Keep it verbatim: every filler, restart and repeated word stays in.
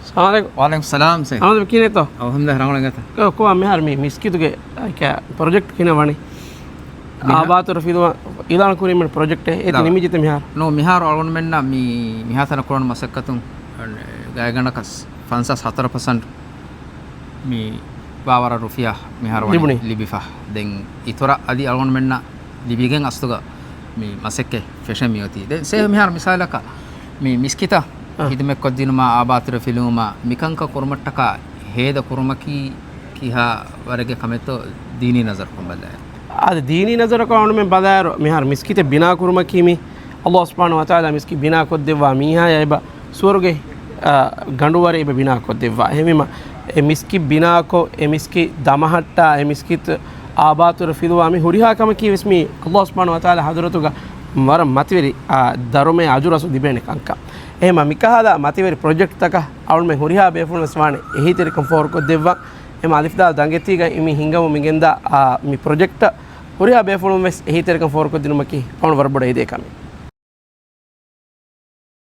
ސަލާމް އަލައިކުމް. ވަޢަލައިކުމް ސަލާމް ސައިދް. އަލްޙަމްދުލިއްލާހް، ރަނގަޅު އިނގޭތަ؟ ކޮ-، ކޮބާ މިހާރު މި މިސްކިތުގެ ޕްރޮޖެކްޓް ކިހިނެއް ވަނީ؟ މިހާ- އާބާތުރަ ފިލުވާ އިލާން ކުރީމެ ޕްރޮޖެކްޓެއް އޭތި ދާ. ނިމިއްޖެތަ މިހާރު؟ ނޯ، މިހާރު އަޅުގަނޑުމެންނަށް މި-، މިހާތަނަށް ކުރަން މަސައްކަތުން ގާތްގަނޑަކަސް ފަންސާސް ހަތަރު ޕަސެންޓް މި ބާވަރަށް ރުފިޔާ މިހާރު ވަނީ ލިބުނީ. ލިބިފަ. ދެން އިތުރަށް އަދި އަޅުގަނޑުމެންނަށް ލިބިގެން އަސްލުގަ މި މަސައްކަތް ފެށެން މިއޮތީ. ދެން ސޭ މިހާރު މިސާލަކަށް މި މިސްކިތަށް އަ. ހިދުމަތްކޮށްދިނުމާ، އާބާތުރަ ފިލުވުމާ، މިކަންކަން ކުރުމަށްޓަކާ ހޭދަ ކުރުމަކީ ކިހާ ވަރެއްގެ ކަމެއްތޯ ދީނީ ނަޒަރަކުން ބަލާއިރު؟ އާދެ، ދީނީ ނަޒަރަކުން އަޅުމެން ބަލާއިރު، މިހާރު މިސްކިތެއް ބިނާ ކުރުމަކީ މި އަލްލާހު ސުބްޙާނަހު ވަތަޢާލާ މިސްކިތް ބިނާ ކޮށްދެއްވާ މީހާޔާ އެބަ ސުވަރުގެ، އާ، ގަނޑުވަރެއް އެބަ ބިނާ ކޮށްދެއްވާ. އެހެންވީމަ، އެ މިސްކިތް ބިނާކޮށް، އެ މިސްކިތް ދަމަހައްޓާ، އެ މިސްކިތް އާބާތުރަ ފިލުވާ މި ހުރިހާ ކަމަކީ ވެސް މި އަލްލާހު ސުބްޙާނަހު ވަތަޢާލާ ޙަޟްރަތުގަ ވަރަށް މަތިވެރި، އާ، ދަރުމައެއް އަޖުރަސް ލިބޭނެ ކަންކަން. އެހެންވީމަ، މިކަހަލަ މަތިވެރި ޕްރޮޖެކްޓްތަކަށް އަޅުމެން ހުރިހާ ބޭފުޅުން ވެސް ވާނެ އެހީތެރިކަން ފޯރުކޮށްދެއްވާ. އެމަ އަލިފް ދާލް ދަނގެތީގަ މި ހިންގަމުން މިގެންދާ، އާ، މި ޕްރޮޖެކްޓަށް ހުރިހާ ބޭފުޅުން ވެސް އެހީތެރިކަން ފޯރުކޮށްދިނުމަކީ އަޅުގަނޑު ވަރަށް ބޮޑަށް އެދޭ ކަމެއް.